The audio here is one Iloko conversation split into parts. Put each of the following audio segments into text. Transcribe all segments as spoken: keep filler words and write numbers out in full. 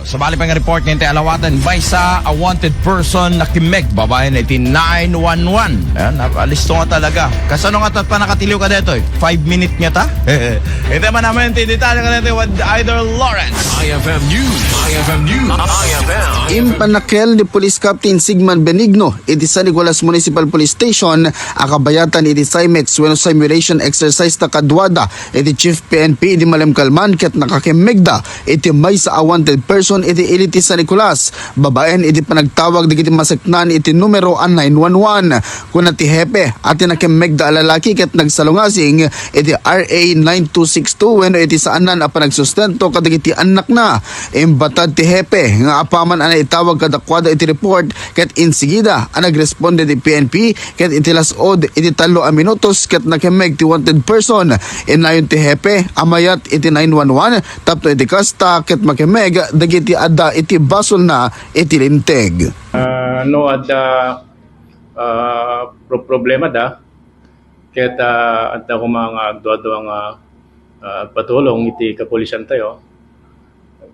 Sabali pa nga report nga intay alawaten, maysa a wanted person nakimmeg babaen iti nine one one. Ayan, alisto nga talaga. Kasano nga tat panakatiliw ka detoy? Five minute nga ta? Ita man naman ti detalye ka detoy with Idol Lawrence. I F M News. I F M News. I F M. Impanakel ni Police Captain Sigman Benigno iti San Nicolas Municipal Police Station a kabayatan iti Simex wenno simulation exercise ta kaduada iti Chief P N P idi malemkalman ket nakakimmegda iti maysa a wanted person iti Iliti San Nicolas, babaen iti panagtawag dagiti maseknan iti numero a nine one one. Kuna ti hepe a ti nakimmegda a lalaki ket nagsalungasing iti R A nine two six two wenno iti saanan a panagsustento kadagiti annakna. Imbatad ti hepe nga apaman a naitawag kadakuada iti report ket insigida a nagresponde ti P N P ket iti las-ud iti tallo a minutos ket nakimmeg ti wanted person. Innayon ti hepe a mayat iti nine one one tapno iti kasta ket makimmeg dagiti adda iti basolna iti linteg. Ah, no adda, ah, pro-, problema da, ket, ah, adda koma nga agduadua nga, ah, agpatulong iti kapulisan tayo.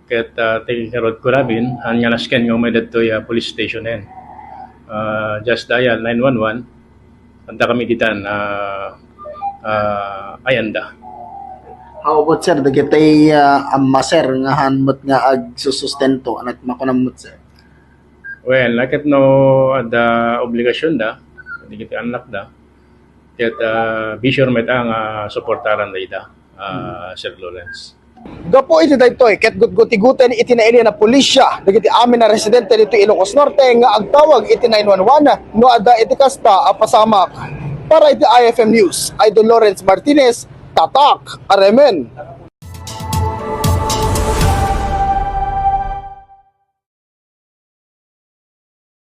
Ket, ah, ti ngarud ko labi, haan nga nasken nga umay ditoy, ah, police station-en. Ah, just dial nine one one, adda kami ditan, ah, ah, ayanda. How about, sir, dagiti, ah, amma, sir, nga haan met nga agsusustento, ket makunam met, sir? Well, ket no adda obligasion da, dagiti annak da, ket, ah, be sure met nga suportaran da ida, ah, Sir Lawrence. Gapu iti daytoy, ket gutgutiguten iti nailian a pulisya dagiti amin a residente ditoy Ilocos Norte nga agtawag iti nine one one no adda iti kasta a pasamak. Para iti I F M News, Idol Lawrence Martinez, Tatak, Aremen.